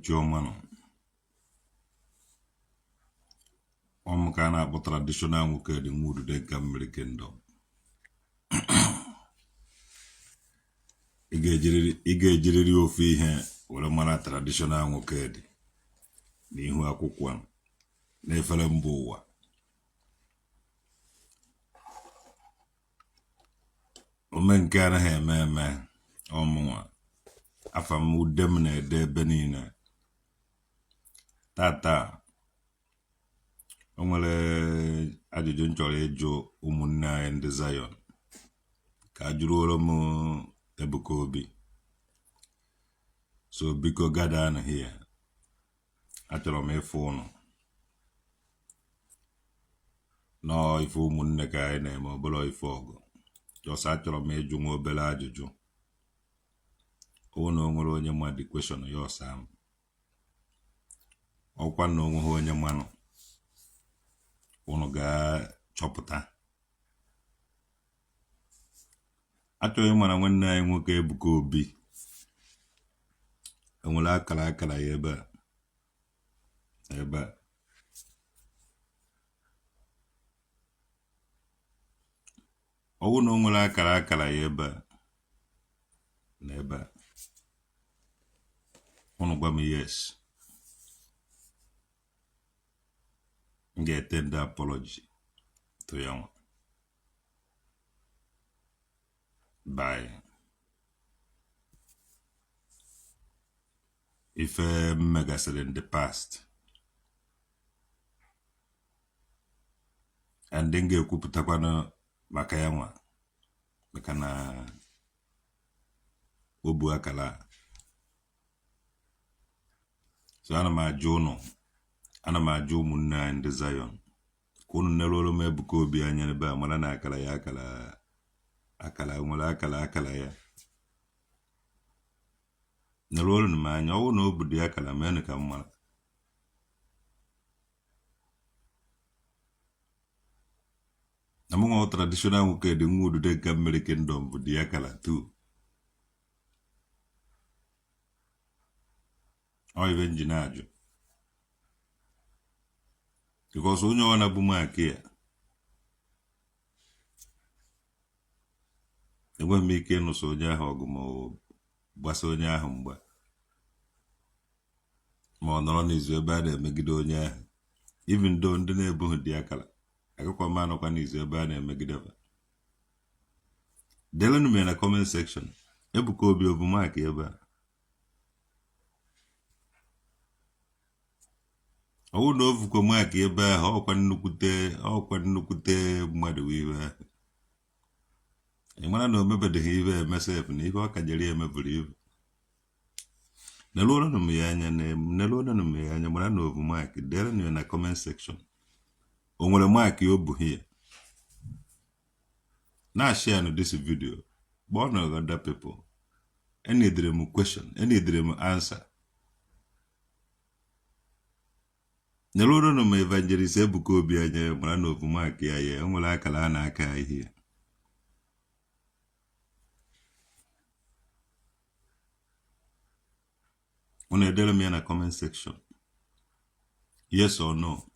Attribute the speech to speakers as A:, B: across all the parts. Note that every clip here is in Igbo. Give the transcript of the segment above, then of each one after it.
A: Uhuruchi ọma nụ. Ọ mụ ka a na-akpọ traditional nwoke dị nwa udude nke mmiri kingdom. Ị ga-ejiriri ofu ihe were mara traditional nwoke dị n'ihu akwụkwọ n'efere mba ụwa. Ome nke anaghị eme eme ọ mụnwa afa m ude m na-ede ebe niile tata. O nwere ajụjụ m chọrọ ịjụ ụmụnne anyị ndị Zion ka a jụruoro m Ebuka Obi. So biko gather here, achọrọ m ịfụ ụnụ nọọ ife ụmụnne ka anyị na-eme, ọ bụrọ ife ọgụ. Just achọrọ m ịjụ nwa obere ajụjụ. Ọ wụ na o nwere onye ma the question ya ọ saa m. Ọkwa na o nweghị onye manụ, ụnụ ga-achọpụta. Achọghị ịmara nwanne anyị nwoke Ebuka Obi enwere akara akara ya ebe a ebe a. Ọ bụrụ na o nwere akara akara ya ebe a na ebe a, ụnụ gwa m yes, m ga-etender apology to ya nwa by ife m megasịrị in the past, and m ga-ekwupụtakwanụ maka ya nwa, maka na o bu akara a. So ana m ajụ ụnụ, ana m ajụ ụmụnne anyị ndị Zion ka ụnụ neruoro m Ebuka Obi anya ebe a, mara na akara ya akara akara nwere akara akara ya. Neruoro m anya, ọ bụrụ na o bu the akara, meenụ ka m mara. Na mụ nwa traditional nwoke dị nwa udude nke mmiri kingdom bu the akara too. Ọ ife m ji na-ajụ because onye ọna bu mark ya, enweghị m ike ịnụso onye ahụ ọgụ ma ọ gbasa onye ahụ mgba ma ọ nọrọ n'izu ebe a na-emegide onye ahụ. Even though ndị na-ebughị the akara, agakwa m anọkwa n'izu ebe a na-emegide ha. Delenụ m ya na comment section. Ebuka Obi o bu mark ebe a? Ọ bụrụ na o bukwa mark ebe ahụ, ọkwa nnukwute mmadụ wụ ibe ahụ. Ị mara na o mebedeghị ibe eme sef, na ihe ọ ka jere eme buru ibu. Neluoronụ m ya anya, neluoronụ m ya anya, mara na o bu mark. Derenụ ya na comment section. O nwere mark o bughị ya? Na-share nụ this video, kpọọ na other people. Enidere m question, enidere m answer. Neluoronụ m Evangelist Ebuka Obi anya, mara na o bu mark ya. Ya o nwere akara a na-aka ihe ya. Unu edere m ya na comment section, yes or no.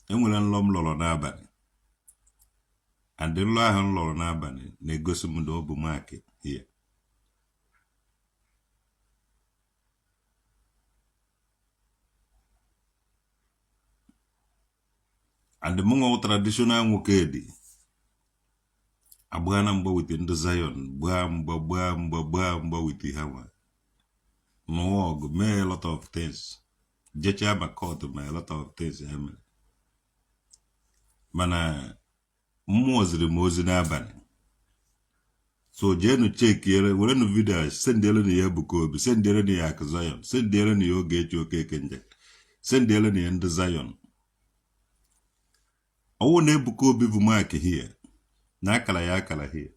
A: Enwere nlọ m lọrọ n'abalị, and nlọ ahụ m lọrọ n'abalị na-egosi m na o bu mark here. And mụnwa traditional nwoke dị agbaa na mgba with ndị Zion, gbaa mgba, gbaa mgba, gbaa mgba with ha nwa, nụọ ọgụ, mee a lot of things, jechaa ma court, ma a lot of things emere. Mana mmụọ ziri m ozi n'abalị, so jeenu chekiere, werenụ video sendiere ya Ebuka Obi, sendiere ya Akụ Zion, sendiere ya Ogechi Okeke Nje, sendiere ya ndị Zion. Ọwụ na Ebuka Obi bu mark here na akara ya akara here,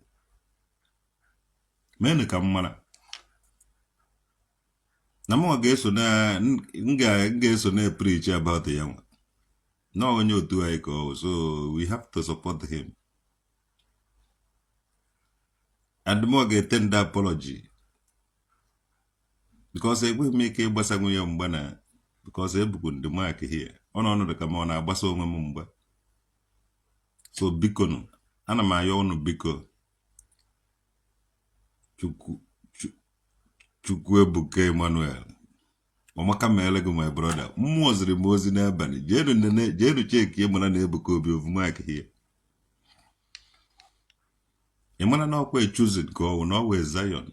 A: meenụ ka m mara na mụnwa ga-eso na m ga-eso na preach about ya nwa na onye otu anyị ka ọ. So we have to support him, and mụ ga-etender apology. Because enweghị m ike ịgbasa nwunye mgba na because ebukwu ndị mark here. Ọ nọ ọnọdụ ka ma ọ na-agbasa onwe m mgba. So biko nụ, ana m ayọ unu biko. Chukwu Chukwuebuka Emmanuel, ọmaka meele gị, my brother. Mmụọ ziri m ozi n'abalị, jeenu nene, jeenu cheki, mara na Ebuka Obi ovu mark here. Ị mara na ọkwa chosen ka ọ wụ na ọ wee Zion.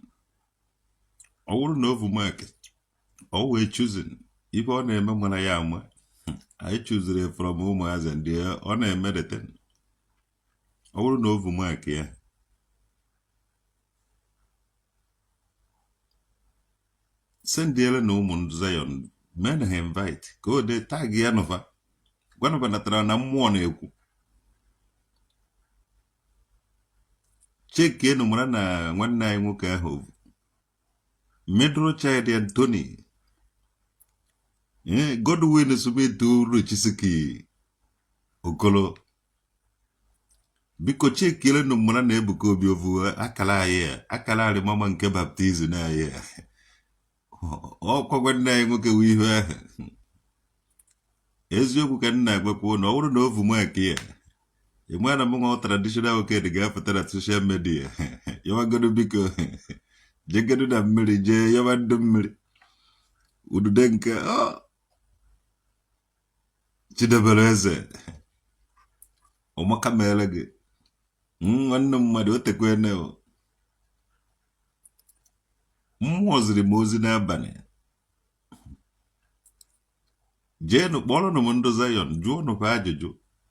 A: Ọ wụrụ na ovu mark, ọ wee chosen. Ife ọ na-eme mara ya ama. Anyị chuziri from ụmụazị ndị ọ na-eme the thing. Ọ bụrụ na ovu mark ya, sendiele na ụmụ Zion, mee na ha invite ka o dee tag ya nụfa, gwanụfa natara na mmụọ na-ekwu. Chekienu mara na nwanne anyị nwoke ahụ, middle child Anthony Godwin Smith Ruchisiki Okolo, biko chekielenu mara na Ebuka Obi ovu akara anyị a, akara arịmama nke baptizim anyị a. Ọkwa nwanne anyị nwoke wụ ihe ahụ. Eziokwu ka m na-agwakwa na ọ bụrụ na ovu mark ya, ị ma na mụ nwa traditional okedi ga-apụta na social media yọwagodo, biko jegodo na mmiri, jee yọwa ndụ mmiri udude nke ọ Chidebere eze ọmaka meere gị. Nwanne mmadụ o tekwene. Mmụọ ziri m ozi n'abalị, jeenụ kpọrọnụ m ndụ Zion, jụọnụ kwa ajụjụ,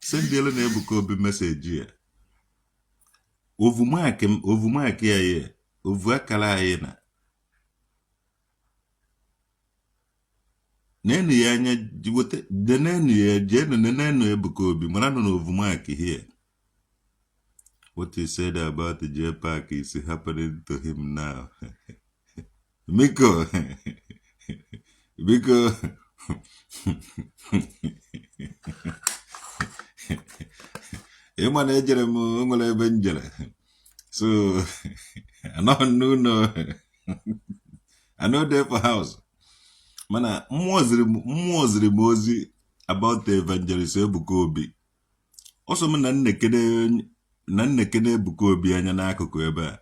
A: sendielu na Ebuka Obi message ya. Ovu mark m, ovu mark ya, ya ovu akara anyị na nenu ya anya, weta denenu ya, jeenụ nenenu Ebuka Obi, maranụ na ovu mark here. What he said about the J Park is happening to him now. Biko, biko, ịma na ejere m, o nwere ebe m jere, so anọghị n'ụlọ, I no dey for house. Mana mmụọ ziri m ozi about the evangelist Ebuka Obi. Ọsọ m na nnekene na nnekene Ebuka Obi anya n'akụkụ ebe a,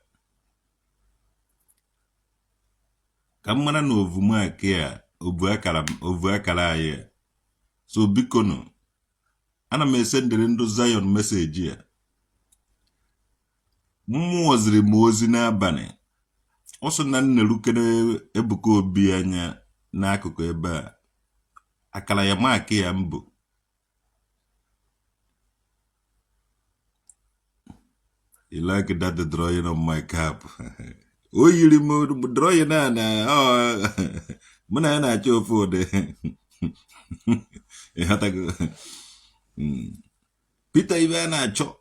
A: ka m mara na ovu mark a, ovu akara, ovu akara anyị a. So biko nụ, ana m esendịrị ndụ Zion message a. Mmụọ ziri m ozi n'abalị, ọ sị na nnerukere Ebuka Obi anya n'akụkụ ebe a, akara ya mark ya mbụ. You like that drawing on my cap? O yiri m drawing a na mụ na ya na-achọ ofu ụdị. Ịghọtago? Peter ibe a na-achọ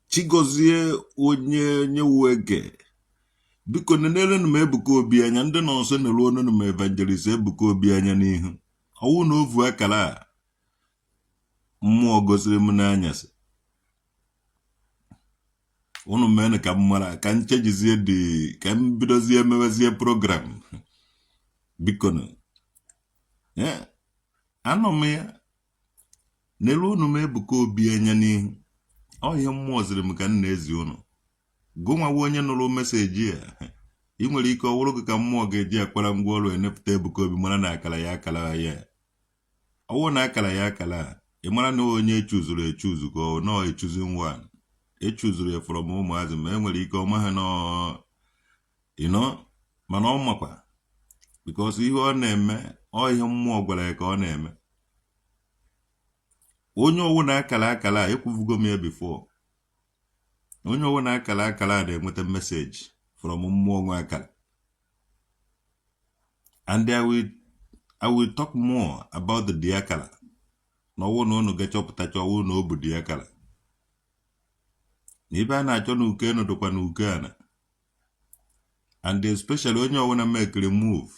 A: Chigozie onye onye eke, biko nenelenu m Ebuka Obi anya. Ndị nọ nso nelu onunu m evangelist Ebuka Obi anya n'ihu. Ọwụ na ovu akara a mmụọ gosiri m n'anyasị, unu meenụ ka m mara, ka m chejizie dị, ka m bidozie mewezie program. Biko nụ, anọ m ya n'elu unu m Ebuka Obi anya n'ihu. Ọ ihe mmụọ ziri m ka m na-ezi unu. Gụnwawa onye nụrụ message a, ị nwere ike ọ wụrụ gị ka mmụọ ga-eji akwara ngwa ọrụ enepụta Ebuka Obi, mara na akara ya akara ya. Ọwụ na akara ya akara a, ị mara na onye echuzuru echuzu ka ọ nọọ echuzi one echuzuru ya from ụmụazị. Ma e nwere ike ọma ha nọ ịnọ, mana ọ makwa because ihe ọ na-eme, ọ ihe mmụọ gwara ya ka ọ na-eme. Onye ọwụ na akara akara a, ekwubugo m ya before, onye ọwụ na akara akara a na-enweta message from mmụọ nwe akara. And I will talk more about the akara na ọwụ na unu ga-achọpụtacha ọwụ na o bụ dị akara na ibe a na-achọ n'uko enu dịkwa n'uko ana. And especially onye ọwụna mekiri move,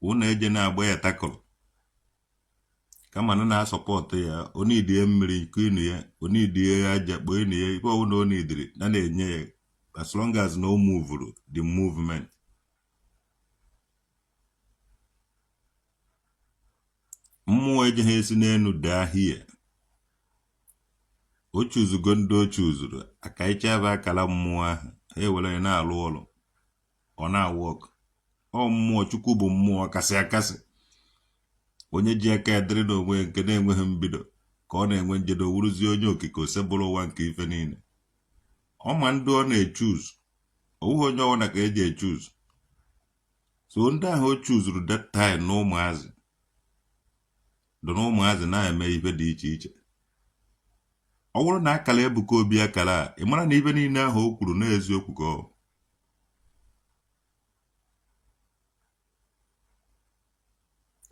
A: unu eje na-agba ya tackle, kama na na-asọpọtụ ya. Onidie mmiri kinu ya, onidie aja kpoinu ya, ife ọwụna onidiri na na-enye ya, as long as na o muvuru the movement. Mmụọ ejighị esi n'elu daa hie. O chuzugo ndị o chuzuru akaicha bụ akara mmụọ ahụ, ha ewere ya na-alụ ọrụ, ọ na-awork. Ọ mmụọ Chukwu bụ mmụọ kasị akasị, onye ji aka ya dịrị n'onwe ya, nke na-enweghị mbido ka ọ na-enwe njedo, wuruzie onye okike osebụrụ ụwa nke ife niile. Ọ ma ndị ọ na-echuzu, ọwụghị onye ọbụla ka eji echuzu. So ndị ahụ o chuzuru that time na ụmụazị dị na ụmụazị na-eme ife dị iche iche. Ọ bụrụ na akara Ebuka Obi akara a, ị mara na ife niile ahụ o kwuru n'eziokwu ka ọ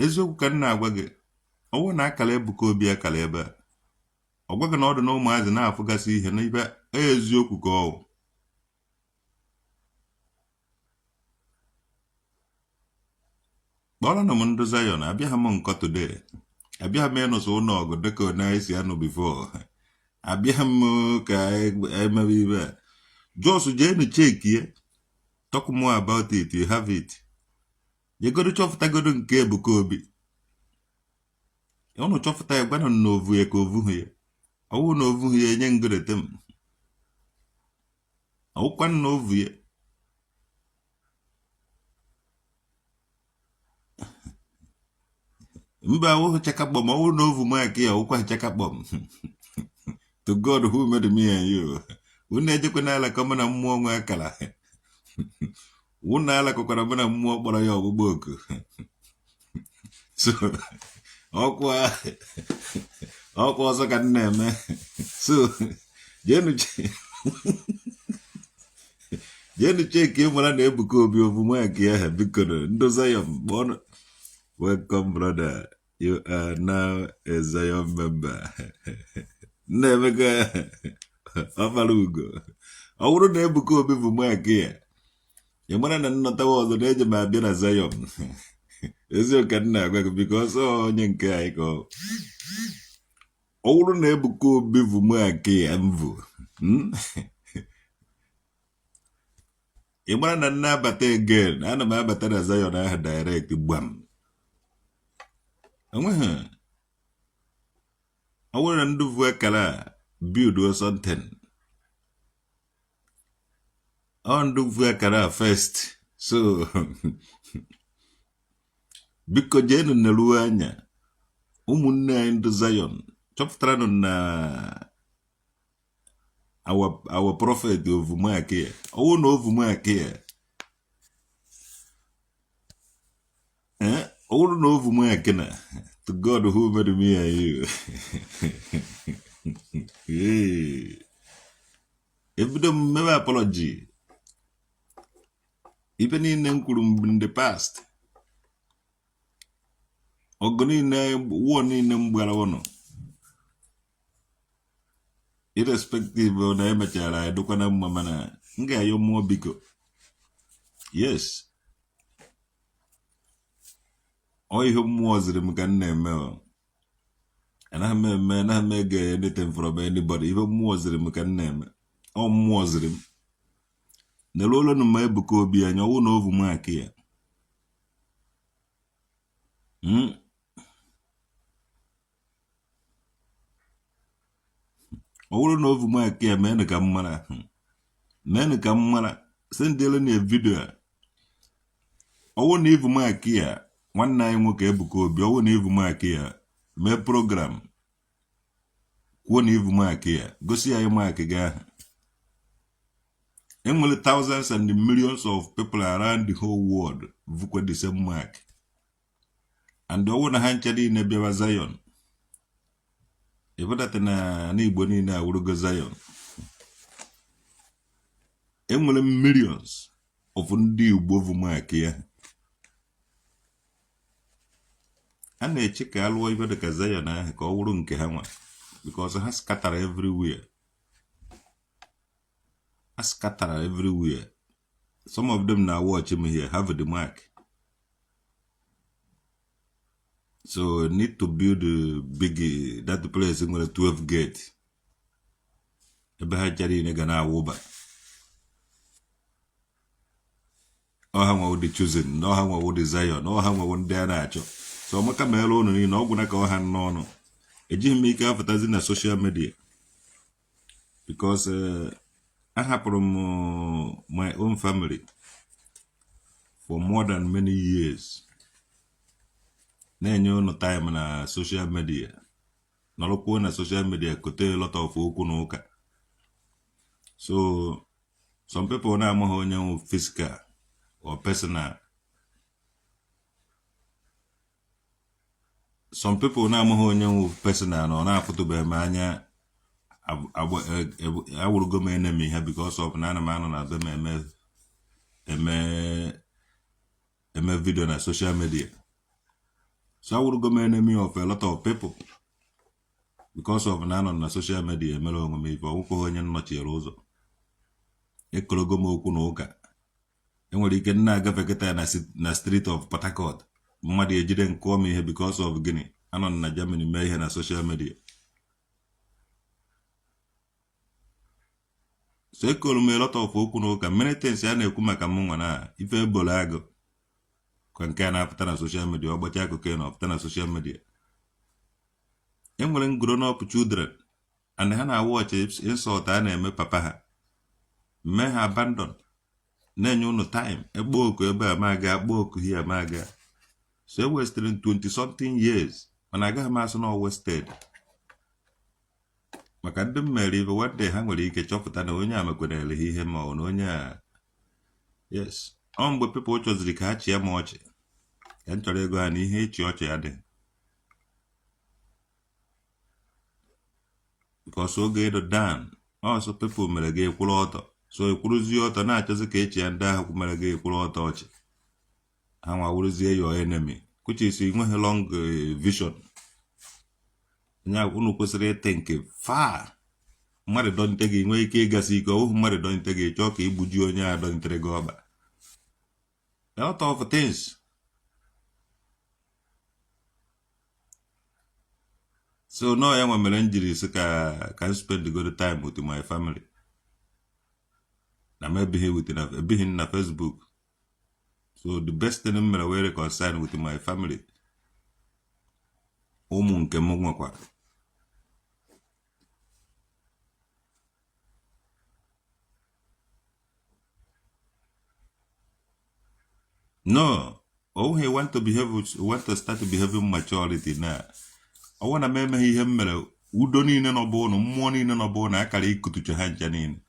A: eziokwu ka m na-agwa gị. Ọ bụrụ na akara Ebuka Obi akara ebe a, ọ gwa gị na ọ dị na ụmụazị na-afụgasị ihe na ife eziokwu ka ọ. Kpọrọnụ m ndị Zion, abịaghị m nkọ today, abịaghị m ịnụso ụlọ ọgụ dịka onye anyị si anụ before, abịaghị m ka emebe ibe a. Just jeenu checkie, talk more about it, you have it. Jegodo chọpụtagodo nke Ebuka Obi, ụnụ chọpụta ya, gwanụ na ovu ya ka ovughị ya. Ọwụ na ovughị ya, enye ngorete m ọwụkwa na ovu ya. Mba, awụghị chakakpọm. Ọwụ na ovu mark ya, ọwụkwa chakakpọm. To God who made me and you, unu ejekwana alakọ mụ na mmụọ nwe akara unu, alakọkwara mụ na mmụọ kpọrọ ya ọgbụgbọ oku. So ọkwa ọkwa ọzọ ka m na-eme. So jeenu cheki mara na Ebuka Obi ovu mark ahụ. Biko, ndị Zion kpọọ. Welcome, brother, you are now a Zion member. Nna Emeka ọkpara ugo, ọ bụrụ na Ebuka Obi bụ mark ya, ị mara na nnọtawa ọzọ na eji m abịa na Zion. Eziokwu ka m na-agwa gị, because onye nke anyị ka ọ bụrụ na Ebuka Obi bụ mark ya mbụ, ị mara na nna abata again, ana m abata na Zion ahụ direct gbam. Enweghị ọ bụrụ na ndị vu akara a build something, ọ ndị vu akara a first. So biko jeenu neruo anya, ụmụnne anyị ndị Zion, chọpụtaranụ na our prophet ovu mark ya. Ọwụ na ovu mark ya, ee, ọ bụrụ na ovu mark na, to God who made me and you. Hey. Ebido m mebe apology ife niile m kwuru in the past, ọgụ niile, wụọ niile m gbara ụnụ, irrespective na emechara anyị dịkwa na mma, mana m ga-ayọ mmụọ biko. Yes, ọ ihe mmụọ ziri m ka m na-eme o. Anaghị m eme, anaghị m ege anything from anybody. Ihe mmụọ ziri m ka m na-eme. Ọ mmụọ ziri m neruolonu m Ebuka Obi anya, ọwụ na ovu mark ya. Ọ bụrụ na ovu mark ya, meenụ ka m mara, meenụ ka m mara, sendielu na video a. Ọwụ na ivu mark ya, nwanne anyị nwoke Ebuka Obi, ọwụ na ivu mark ya, mee program kwuo na ivu mark ya, gosi anyị mark gị ahụ. Enwere thousands and millions of people around the whole world vukwa the same mark, and ọwụ na ha nche niile bịawa Zion, ịbụdata na n'Igbo niile awụrụgo Zion. Enwere millions of ndị Igbo vu mark ya. A na-eche ka alụọ ife dịka Zion ahụ ka ọ wụrụ nke ha nwa, because ha scattara everywhere, ha scattara everywhere. Some of them na watch me here have the mark, so need to build a big that place nwere 12 gate ebe ha chere niile ga na-awụba. Ọha nwewo the chosen, ọha nwewo the Zion, ọha nwewo ndị a na-achọ. So ọmaka meere ụnụ niile, ọgwụ na ka ọ ha n'ọnụ. Ejighị m ike apụtazi na social media because ahapụrụ m my own family for more than many years, na-enye ụnụ time na social media, nọrọkwuo na social media kote a lot of okwu na ụka. So some people na-amaghị onye nwe physical or personal, some people na-amaghị onye nwe personal na ọ na-afụtụbeghị m anya, awụrụgo m enemy ha because of na ana m anọ na be m eme eme eme video na social media. So awụrụgo m enemy of a lot of people because of na anọ na social media emere onwe m ife ọnwụkwaghị onye nnọchiere ụzọ. Ekologo m okwu na ụka. Enwere ike nna agafe kịta na street of Port Harcourt, mmadụ ejide nkụọ m ihe because of gịnị? Anọ na Germany mee ihe na social media. So ekolu m a lot of okwu na ụka, many things a na-ekwu maka m nwa na ife ebolo agụ ka nke a na-apụta na social media, ọgbacha akụkọ na ọpụta na social media. Enwere m grown up children and ha na-watch insult a na-eme papa ha, mee ha abandon, na-enye unu time ekpo oku ebe a ma aga, akpọ oku here ma aga. So e wasted 20 something years, mana agaghị m asị na ọ wasted, maka ndị m mere ife, one day ha nwere ike chọpụta na onye a mekwanere ha ihe, ma ọ na onye a, yes, ọ mgbe people chọziri ka ha chịa m ọchị ka m chọrọ ego ha na ihe ịchị ọchị adịghị, because oge ịdụ down ọsọ people mere gị ekwuru ọtọ. So ekwuruzie ọtọ na-achọzi ka echi ya, ndị ahụ mere gị ekwuru ọtọ ọchị, ha nwa wụrụzie your enemy, which is nweghị long vision. Onye unu kwesịrị ịthink far. Mmadụ dọnte gị, nwee ike ịgasị ike ọwụhụ mmadụ dọnte gị, chọọ ka igbuji onye a dọntere gị ọba, a lot of things. So no, ya nwe mere m jiri sị ka m spend good time with my family na m ebighị with na ebighị na Facebook. So the best thing m mere wee reconcile with my family, ụmụ nke m nwekwa. No, oh, he want to behave, want to start behaving maturity na ọwụ na m emeghị ihe m mere, udo niile nọbụ ụnụ, mmụọ niile nọbụ ụnụ, akara ikutuche ha ncha niile.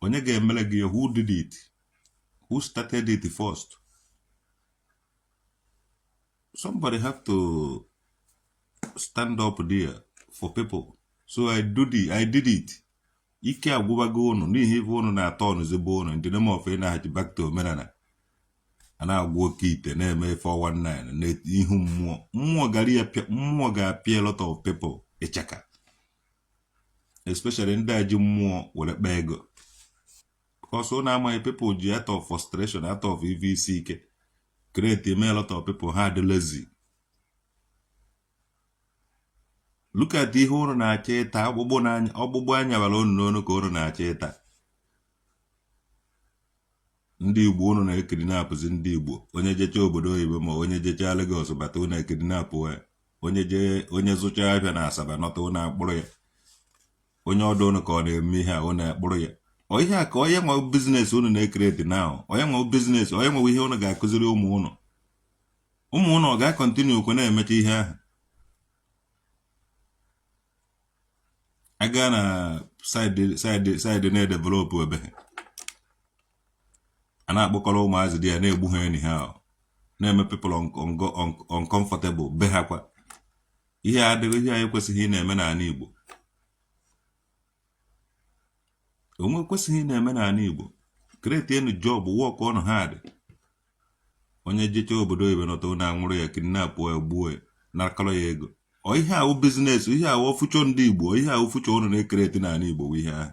A: Onye ga-emere gị? Who did it? Who started it first? Somebody have to stand up there for people. So I did it. Ike agwụbago ụnụ n'ihi ife ụnụ na-atọ ọnụzigbo ụnụ ndị name of ịnaghachi back to omenala, a na-agwụ oke ite, na-eme 419 na ihu mmụọ. Mmụọ gara ya pịa, mmụọ ga-apịa a lot of people ịchaka, especially ndị a ji mmụọ were kpaa ego, because ụnụ amaghị people ji out of frustration, out of ife isi ike, create eme a lot of people ha dị lazy. Look at ihe ụnụ na-achọ ịta, ọkpụkpụ n'anya, ọkpụkpụ anya bara ụnụ n'onu ka ụnụ na-achọ ịta. Ndị Igbo ụnụ na-ekidnapụzi ndị Igbo. Onye jechaa obodo oyibo ma onye jechaa Lagos bata, ụnụ ekidnapụ ya. Onye jee, onye zụchaa ahịa na Asaba nọta, ụnụ akpụrụ ya. Onye ọdụ ụnụ ka ọ na-eme ihe a, ụnụ akpụrụ ya. Ọ ihe a ka onye nwe business ụnụ na-ecreate now, onye nwe business, onye nwe ihe ụnụ ga-akụziri ụmụ ụnụ, ụmụ ụnụ ọ ga-acontinue okwe na-emecha ihe ahụ. Aga na side na-edevelop ebe a na-akpọkọrọ ụmụazị dị ya, na-egbu ha anyhow, na-eme people uncomfortable be ha kwa. Ihe adịghị, ihe a ekwesịghị ị na-eme n'ala Igbo. Onwe kwesịghị ị na-eme n'ala Igbo. Create enu job, work on hard. Onye jechaa obodo oyibo nọta, ụnụ anwụrụ ya, kidnap ya, gbuo ya, nakọrọ ya ego. Ọ ihe awụ business, ihe awụ future ndị Igbo, ihe awụ future ụnụ na-ecreate n'ala Igbo bụ ihe ahụ.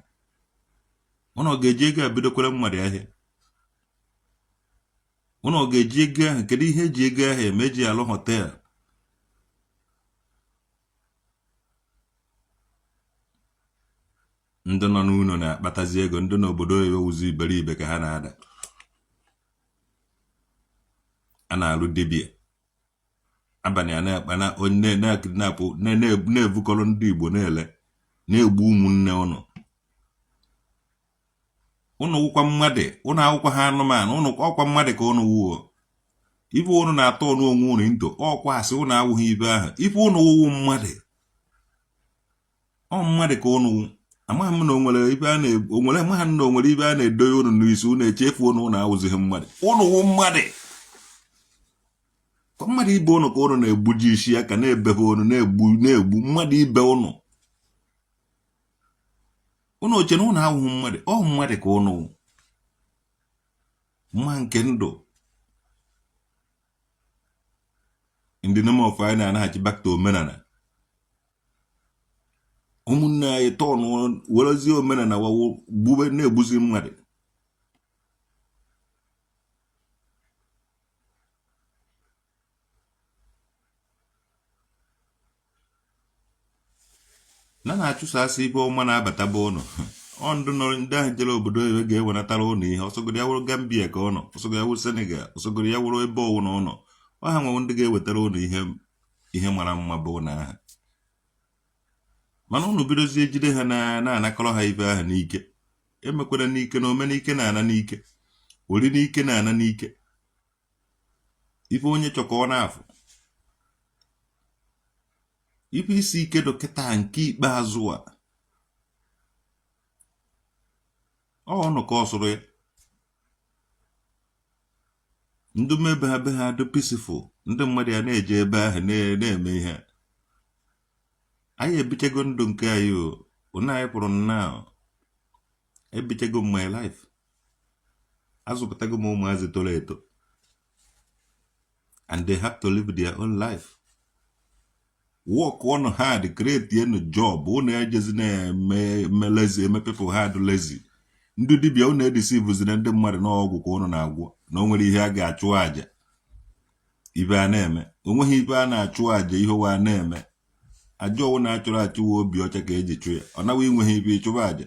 A: Ụnụ ọ ga-eji ego a bidokwere mmadụ ahịa? Ụnụ ọ ga-eji ego ahụ? Kedu ihe eji ego ahụ eme? Eji alụ hotel? Ndị nọ n'ụlọ na-akpatazi ego, ndị n'obodo oyibo wụzi iberibe ka ha na-ada. A na-alụ dibịa. Abalị a na-akpa na onye na-akidnapụ, na-ebukọrọ ndị Igbo na-ele, na-egbu ụmụnne ụnụ. Ụnụ wụkwa mmadụ, ụnụ awụkwa ha anụmanụ, ụnụ ọkwa mmadụ ka ụnụ wuo. Ife ụnụ na-atọ ọnụ onwe ụnụ into ọkwa asị, ụnụ awụghị ibe ahụ. Ife ụnụ wụwụ mmadụ, ọ mmadụ ka ụnụ wụ. Amaghị m na o nwere ibe a na onwere, amaghị m na o nwere ibe a na-edoye ụnụ n'isi, ụnụ echefuo na ụnụ awụzighị mmadụ. Ụnụ wụ mmadụ. Kwa mmadụ ibe ụnụ ka ụnụ na-egbuji isi aka, na-ebebe ụnụ, na-egbu na-egbu mmadụ ibe ụnụ. Ụnụ oche na ụnụ awụghị mmadụ? Ọ mmadụ ka ụnụ wụ. Mma nke ndụ in the name of anyị na-anaghachi back to omenala ụmụnne anyị, tọnụ werezie omenala wawo gbube, na-egbuzi mmadụ. Na na-achụso asị ibe ọma na-abata be ụnụ. Ọ ndụ nọrọ ndị ahụ jere obodo ebe ga-ewenatara ụnụ ihe. Ọsọgoro ya wụrụ Gambia ka ọ nọ, ọsọgoro ya wụrụ Senegal, ọsọgoro ya wụrụ ebe ọwụ na ụnọ, ọ ha nwewo ndị ga-ewetara ụnụ ihe, ihe mara mma bụ ụnụ aha. Mana ụnụ bidozie jide ha na na-anakọrọ ha ibe ahụ n'ike. Emekwara n'ike na omenike na-ana n'ike, ori n'ike na-ana n'ike. Ife onye chọka ọ na-afụ. Ife isi ike dọkịta nke ikpeazụ a, ọ ọnụ ka ọ sụrụ ya. Ndị mebe ha be ha dị peaceful, ndị mmadụ ya na-eje ebe ahụ na-eme ihe. Anyị ebichego ndụ nke anyị o ụna anyị pụrụ nnọọ. Ebichego m my life, azụpụtago m ụmụazị toro eto, and they have to live their own life. Work on hard, create enu job. Unu ejezi na-eme eme lazy, eme people hard lazy. Ndị dibịa, unu edeceivuzina ndị mmadụ n'ọgwụ ka unu na-agwọ, na o nwere ihe a ga-achụ àjà ibe a na-eme. Onweghị ibe a na-achụ àjà. Ihe ụwa a na-eme, aja ọwụ na-achụrụ achụwa obi ọcha ka eji chụ ya. Ọ nawa inweghị ibe ịchụba àjà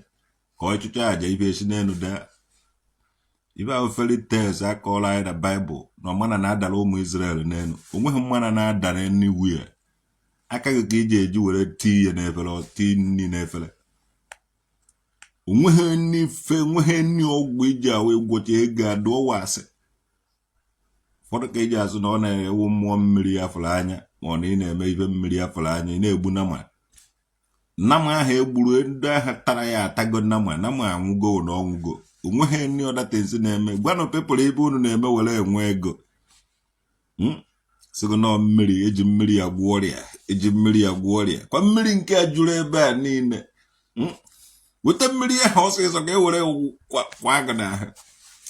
A: ka ọ chụcha àjà, ibe esi n'elu daa. Ibe ahụ fairy tales akọọla anyị na Baịbụl na ọmana na-adara ụmụ Israel n'elu. Onweghị mmana na-ada n'eluigwe ya. Aka gị ka iji eji were tii ihe n'efere, tii nri n'efere. Onweghị nni fe, onweghị nni ọgwụ iji ahụ ịgwọcha ego adụọwa asị. Ụfọdụ ka eji azụ na ọ na-ewu mmụọ mmiri afụrụ anya, ma ọ na ị na-eme ibe mmiri afụrụ anya, ị na-egbu nama. Nama ahụ egburu, ndị agha tara ya atago nama. Nama anwụgo na ọnwụgo. Onweghị any other things na-eme. Gwanụ people ebe unu na-eme were enwe ego. Sịgo nọọ mmiri, eji mmiri agwọ ọrịa, eji mmiri agwọ ọrịa. Kwa mmiri nke a juru ebe a niile. Weta mmiri ahụ ọsịsọ ka e were kwa gị n'ahụ.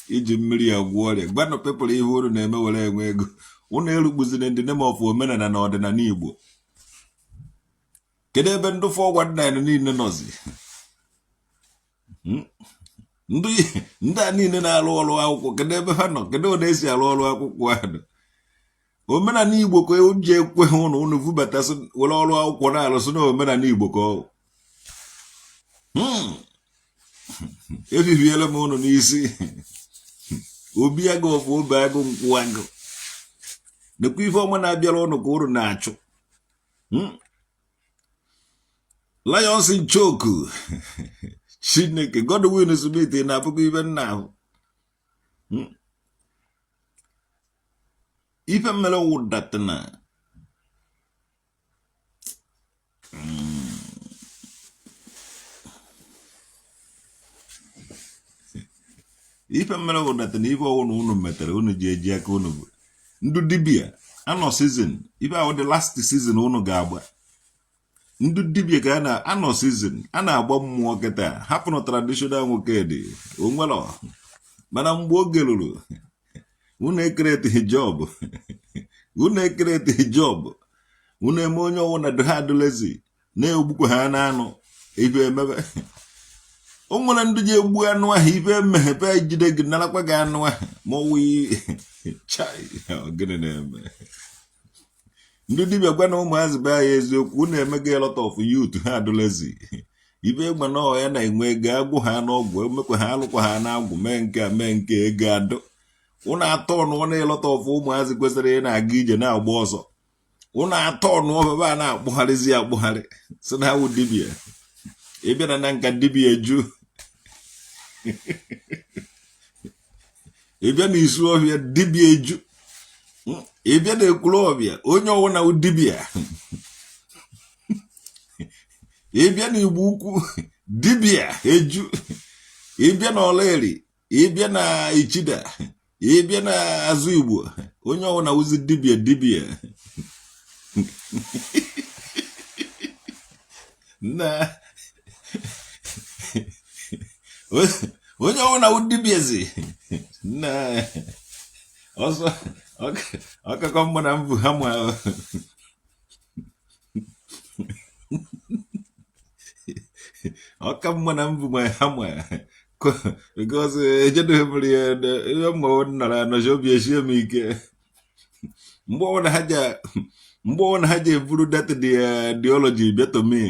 A: Iji mmiri agwọ ọrịa. Gwanụ people ihe unu na-eme were enwe ego. Unu erukpuzina ndị name of omenala na ọdịnala Igbo. Kedu ebe ndị 419 niile nọzi? Ndị a niile na-arụ ọrụ akwụkwọ, kedu ebe ha nọ? Kedu ụdị esi arụ ọrụ akwụkwọ ahụ? Omenala Igbo ka o ji ekwe ha ụnụ. Ụnụ vubatasị were ọrụ akwụkwọ na-arụsị na omenala Igbo ka ọ ebibiela m ụnụ n'isi. Obi agụ ọfụ, obe agụ, nkwụ agụ. Nekwa ife ọma na-abịara ụnụ ka ụnụ na-achụ. Lions in choke. Chineke, Godwin Smith na-abụkwa ibe nna ahụ. Ife mere wụdatana ife mere wụdatana ife ọwụ na unu metere unu ji eji aka unu bụ ndị dibịa anọ season. Ife ahụ the last season unu ga-agba. Ndị dibịa ka a na-anọ season a na-agba mmụọ kịta. Hapụnụ traditional nwoke dị onwere, mana mgbe oge ruru, unu ecreateghị job, unu ecreateghị job. Unu eme onye ọwụ na ha adụlezi na-egbukwa ha na anụ. Ife emebe, o nwere ndị ji egbu anụ ahụ. Ife emeghe jide gị, narakwa gị anụ ahụ. Ma ọwụ chai, gịnị na-eme? Ndị dibịa, gwa na ụmụazị be anyị eziokwu. Unu emego a lot of youth ha adụlezi. Ibe ịgba na ya na-enwe ego agwụ ha n'ọgwụ, emekwa ha, alụkwa ha n'agwụ, mee nke a, mee nke ego adụ. Unu atọ nụọ na a lot of ụmụazị kwesịrị ị na-aga ije na-agba ọsọ. Ụnụ atọ ọnụ ọbaba a na-akpụgharịzi akpụgharị si na awụ dibịa. Ị bịara na nka, dibịa eju. Ị bịa na isu ọhịa, dibịa eju. Ị bịa na Ekwulọbịa, onye ọwụna wụ dibịa. Ị bịa na Igbo Ukwu, dibịa eju. Ị bịa na Ọlaeri, ị bịa na Ichida, ị bịa na Azụ Igbo, onye ọwụna wụzi dibịa dibịa. Na onye ọwụna wụ dibịazi na ọsọ ọkakọ mma na mbụ ha ma. Ọka mma na mbụ ma ha ma, because ejedoghị mere ya ihe mma nọrọ anọchi obi eshie m ike. Mgbe ọbụla ha ji eburu that ideology bịa to me,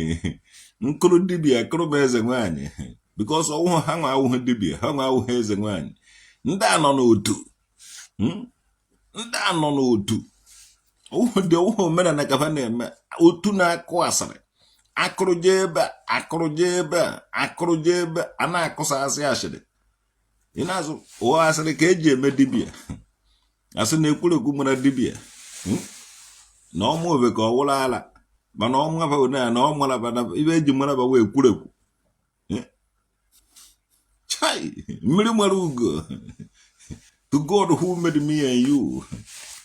A: nkụrụ dibịa kụrụ m eze nwaanyị, because ọwụhụ ha nwa awụghị dibịa, ha nwa awụghị eze nwaanyị. Ndị a nọ n'otu, Ndị a nọ n'otu ọwụhụ dị ọwụhụ omenala ka ha na-eme. Otu na-akụ asịrị, akụrụje ebe a, akụrụje ebe a, akụrụje ebe a, na-akụsasị asịrị. Ị na-azụ ụwa asịrị ka eji eme dibịa. Asị na ekwurekwu mara dibịa na ọmụ obe ka ọ wụrụ ala, mana ọmụ na na ọ mara ibe eji mara ba wee ekwurekwu. Chai, mmiri mara ugo. To God who made me and you,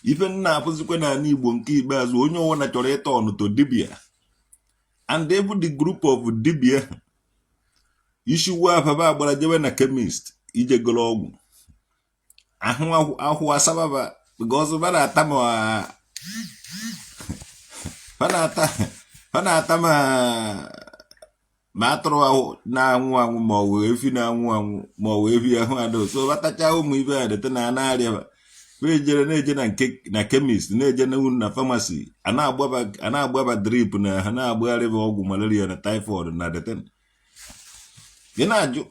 A: ife nna afụzikwa n'ala Igbo nke ikpeazụ, onye ọwụna chọrọ ịta ọnụ to dibia, and even the group of dibia isi wu afaba agbara jebe na chemist ije goro ọgwụ ahụ ahụ asababa, because ba na-ata ma ba na-ata ma atụrụ ahụ na-anwụ anwụ, ma ọ wụ efi na-anwụ anwụ, ma ọ wụ efi ahụ adụ. So batacha ụmụ ibe a dete na na-arịa ba ejere na-eje na nke na chemist, na-eje na na pharmacy, a na-agbaba drip na ha na-agbagharị ọgwụ malaria na typhoid na dete. Ị na-ajụ,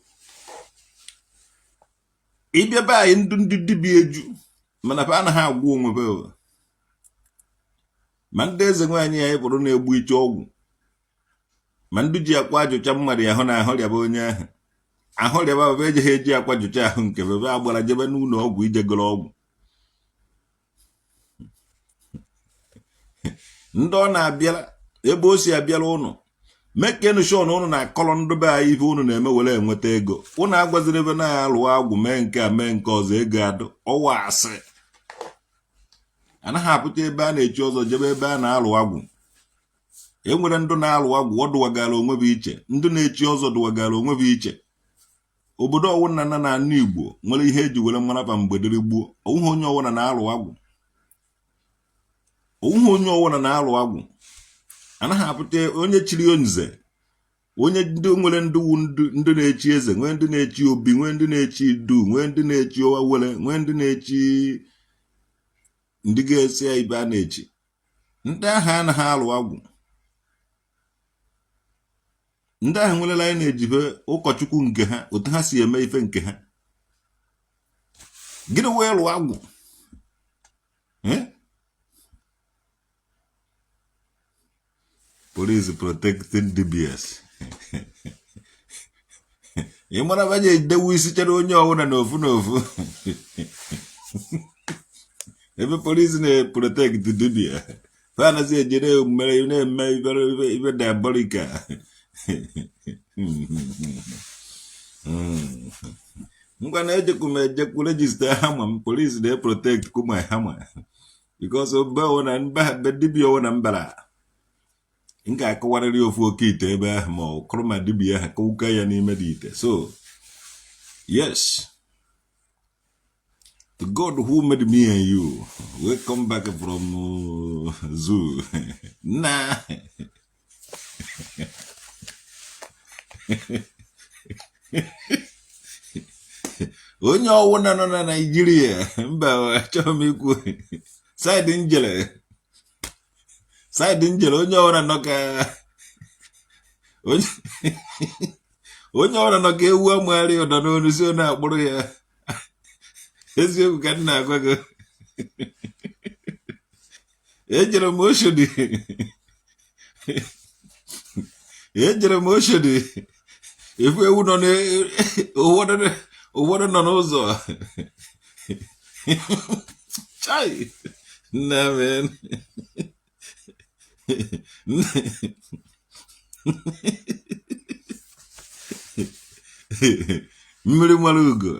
A: ịbịa be anyị, ndị dibịa eju, mana fa anaghị agwụ onwe be. Ma ndị eze nwaanyị ya pụrụ na-egbu iche ọgwụ, ma ndị ji akwa ajụcha mmadụ ahụ na ahụ rịaba onye ahụ ahụ rịaba baba, ejighị eji akwa jụcha ahụ nke bebe agbara jebe n'ụlọ ọgwụ ije goro ọgwụ. Ndị ọ na-abịara ebe o si abịara ụnụ, mekenu sure na ụnụ na-akọrọ ndị be anyị ife ụnụ na-eme were enweta ego. Ụnụ agwaziri ebe na-alụ agwụ, mee nke a, mee nke ọzọ, ego adụ ọwa asị. Anaghị apụta ebe a na-echi ọzọ jebe ebe a na-alụ agwụ. E nwere ndụ na-alụ agwụ, ọ dụwagara onwe bụ iche. Ndị na-echi ọzọ dụwagara onwe bụ iche. Obodo ọwụna na n'ala Igbo nwere ihe eji were maraba mgbe dịrị gboo. Onweghị onye ọwụna na-alụ agwụ, onweghị onye ọwụna na-alụ agwụ. Anaghị apụta onye chiri nze, onye ndị nwere ndị wu ndị na-echi eze, nwee ndị na-echi obi, nwee ndị na-echi idu, nwee ndị na-echi owere, nwee ndị na-echi ndị ga-esi ya ibe a na-echi. Ndị ahụ anaghị alụ agwụ. Ndị ahụ nwerela anyị na-ejibe ụkọchukwu nke ha, otu ha si eme ife nke ha. Gịnị wee lụọ agwụ? Police protecting dibias. Ị mara banye edewe isi chere onye ọbụla n'ofu n'ofu ebe police na-protect dibia, fa anaghị eje na-emere na-eme ibe diabolical. Ngwa na ejekwu m ejekwu register hammer m. Police na-protect ku my hammer, because mgbe ọwụna mbe dibia ọwụna mbara, m ga-akụwarịrị ofu oke ite ebe ahụ, ma ọ kụrụ ma dibia ahụ kụwuka ya n'ime dị ite. So yes, the God who made me and you will come back from zoo na onye ọwụna nọ na Naịjirịa. Mba, achọghị m ikwu side njere, side njere. Onye ọbụla nọ ka ewu amagharị ụdọ n'olu si ọ na-akpụrụ ya. Eziokwu ka m na-agwa gị. Ejere m Oshodi, ejere m Oshodi efu ewu nọ ụfọdụ nọ n'ụzọ. Chai, nna men. Mmiri mara ugo,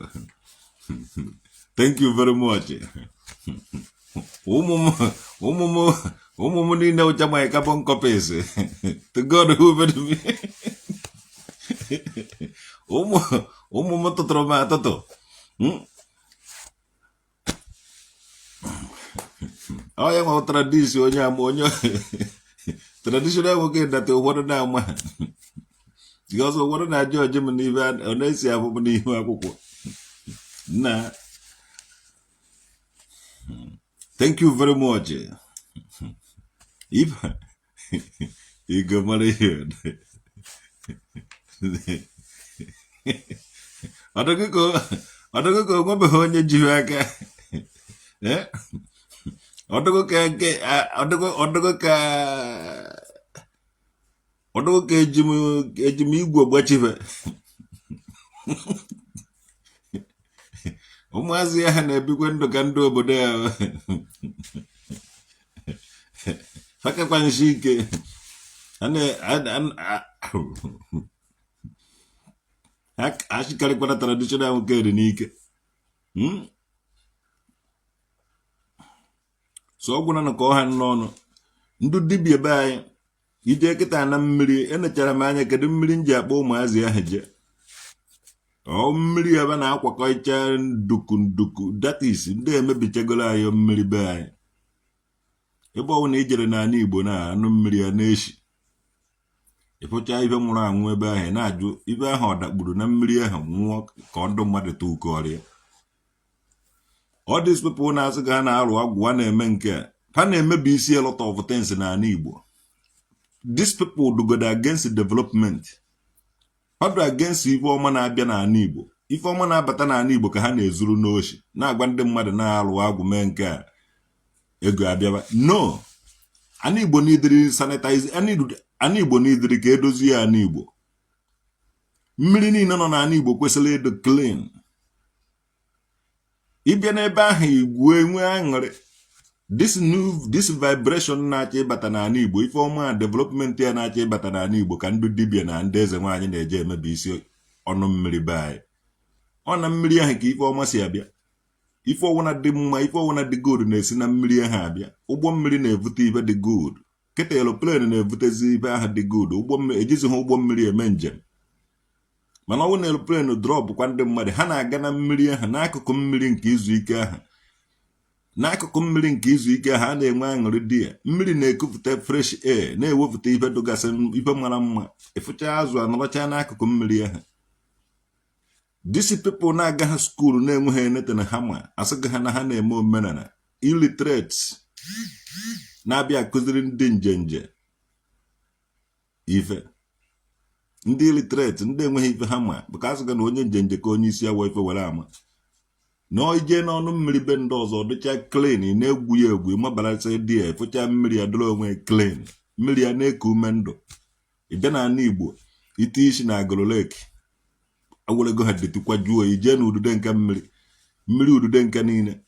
A: thank you very much. Ụmụ m, ụmụ m, ụmụ m niile ụcha my carbon copies. To God who made me. Ụmụ ụmụ m tụtụrụ m atụtụ. Ọ ya nwa tradition onye ama onye traditional nwoke data ụfọdụ na-ama because ụfọdụ na-ajụ ọjị m n'ibe ọ na-esi abụ m n'ihu akwụkwọ na. Thank you very much. If you mara ihe ọ dịghị ka o nwebeghị onye jiri aka, ọ dịghị ka nke ọ dịghị ka ọ dịghị ka eji m igwe gbachibe ụmụazị ya. Ha na-ebikwa ndụ ka ndị obodo ya ha kakwansi ike. Ha achịkarịkwara traditional nwoke dị n'ike. So ọ gwụna na ka ọ ha n'ọnụ ndị dibịa be anyị ije kịta na mmiri. Enechara m anya, kedu mmiri m ji akpọ ụmụazị ahụ jee? Ọ mmiri ebe na-akwakọcha nduku nduku, that is ndị emebichagoro anyị mmiri be anyị. Ebe ọ bụla ijere n'ala Igbo na anụ mmiri ya na-eshi, ịfụcha ife nwụrụ anwụ ebe ahụ, na-ajụ ife ahụ ọ dakpuru na mmiri ahụ nwụọ ka ndụ mmadụ tụkọrịa. All these people na-asị ka ha na-arụ agwụ, ha na-eme nke a, ha na-emebi isi a lot of things n'ala Igbo. These people dugodo against development, ha do against ife ọma na-abịa n'ala Igbo. Ife ọma na-abata n'ala Igbo ka ha na-ezuru n'oshi, na-agwa ndị mmadụ na-arụ agwụ, mee nke a, ego abịaba. No, ana Igbo n'idiri sanitize, ana Igbo n'idiri ka edozie ya. Ana Igbo, mmiri niile nọ n'ala Igbo kwesịrị ịdị clean. Ịbịa n'ebe ahụ, igwe enwe aṅụrị. This new, this vibration na-achọ ịbata n'ala Igbo, ife ọma development ya na-achọ ịbata n'ala Igbo, ka ndị dibịa na ndị eze nwaanyị na-eje emebi isi ọnụ mmiri be anyị. Ọ na mmiri ahụ ka ife ọma si abịa. Ife ọwụna dị mma, ife ọwụna dị good na-esi na mmiri ahụ abịa. Ụgbọ mmiri na-evute ife dị good. Kịta aeroplane na-evutezi ife ahụ dị good. Ụgbọ mmiri ejizighị ụgbọ mmiri eme njem, mana ọ bụ na aeroplane drop kwa ndị mmadụ, ha na-aga na mmiri ahụ, n'akụkụ mmiri nke izu ike ahụ. N'akụkụ mmiri nke izu ike ahụ, a na-enwe aṅụrị dị ya. Mmiri na-ekupụta fresh air, na-ewepụta ife dụgasị, ife mara mma. Ịfụcha azụ anọrọcha n'akụkụ mmiri ahụ. These people na-agaghị school, na-enweghị anything ha ma, asịghị ha na ha na-eme omenala. Illiterate na-abịa akụziri ndị njenje ife. Ndị illiterate, ndị enweghị ife ha ma, bụ ka asịghị na onye njenje ka onye isi awọ ife were ama na ije n'ọnụ mmiri be ndị ọzọ dịcha clean, na-egwu ya egwu, ịmabarasị dị ya, efụcha mmiri ya dịrị onwe clean, mmiri ya na-eku ume ndụ. Ịbịa n'ala Igbo, ite isi na Agụlụ Lake, awerego ha detikwa juo. Ije na udude nke mmiri, mmiri udude nke niile,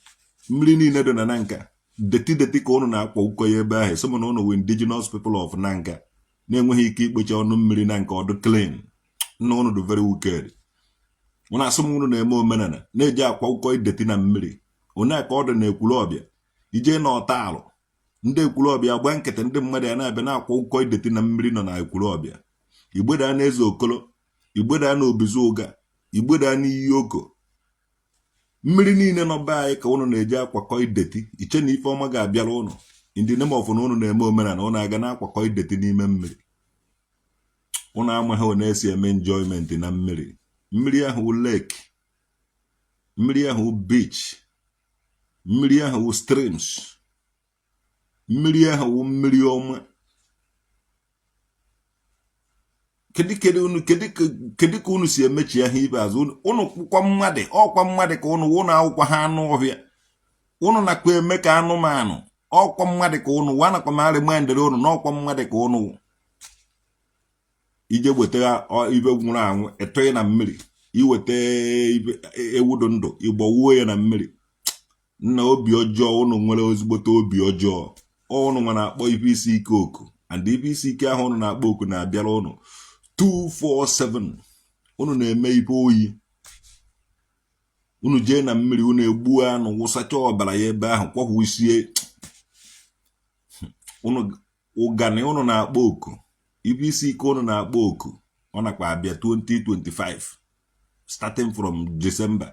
A: mmiri niile dị na Nanka, dirty dirty ka ụnụ na-akpọ ụkọ ya ebe ahụ. Sị m na ụnụ wụ indigenous people of Nanka na-enweghị ike ikpocha ọnụ mmiri na nke ọdụ clean. Nna, ụnụ dị very wicked. Ụnụ asị m ụnụ na-eme omenala, na-eji akwa ụkọ dirty na mmiri. Onye ka ọ dị na Ekwulọbịa, ije na ọta alụ ndị Ekwulọbịa gba nkịtị, ndị mmadụ ya na-abịa na-akwa ụkọ dirty na mmiri nọ na Ekwulọbịa. Igbeda na Eze Okolo, igbeda na Obizi Ụga, igbeda na Iyi Oko, mmiri niile nọ be anyị ka ụnụ na-eji akwakọ dirty. Iche na ife ọma ga-abịara ụnụ in the name of na ụnụ na-eme omenala. Ụnụ aga na-akwakọ dirty n'ime mmiri. Ụnụ amaghị ọ na-esi eme enjoyment na mmiri. Mmiri ahụ wụ lake, mmiri ahụ wụ beach, mmiri ahụ wụ streams, mmiri ahụ wụ mmiri ọma. Kedu ka unu si emechi ahụ ibe azụ unu? Kwụkwa mmadụ, ọkwa mmadụ ka unu wụ na akwụkwọ ha, anụ ọhịa unu nakwa eme ka anụmanụ. Ọkwa mmadụ ka ụnụ wanakwa m arịmandịrị ụnụ na ọkwa mmadụ ka ụnụ ije weta ibe nwụrụ anwụ etọghị na mmiri, iweta ewu dị ndụ ịgbọwuo ya na mmiri. Nna, obi ọjọọ ụnụ nwere, ezigbote obi ọjọọ. Ụnụ nwa na-akpọ ife isi ike oku, and ife isi ike ahụ ụnụ na-akpọ oku na-abịara ụnụ 247. Ụnụ na-eme ife oyi, unu jee na mmiri, unu egbuo anụ, wụsacha ọbara ya ebe ahụ, kwọhụsie unu ụgani. Ụnụ na-akpọ oku ife isi ike, ụnụ na-akpọ oku, ọ nakwa abịa 2025, starting from December.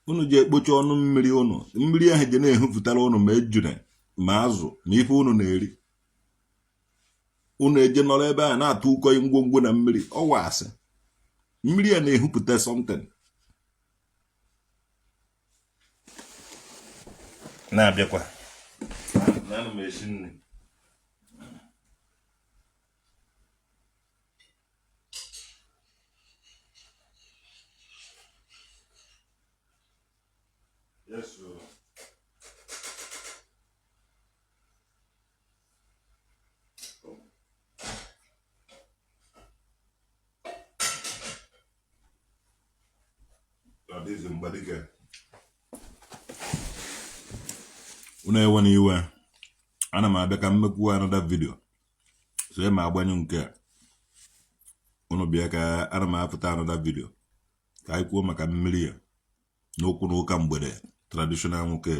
A: Unu ji ekpocha ọnụ mmiri ụnụ, mmiri ahụ ji na-ehupụtara ụnụ ma ejune ma azụ ma ife ụnụ na-eri. Unu eje nọrọ ebe a na-atụ ụkọ ngwongwo na mmiri. Ọwa asị, mmiri a na-ehupụta something na-abịakwa na ana m esi nri. Yes, sir. Ọ dịzi mgbadike. Unu ewe na iwe, ana m abịa ka m mekwuo another video, so ma agbanyụ nke a, unu bịa ka ana m apụta another video ka anyị kwuo maka mmiri ya n'okwu na ụka mgbede traditional nwoke.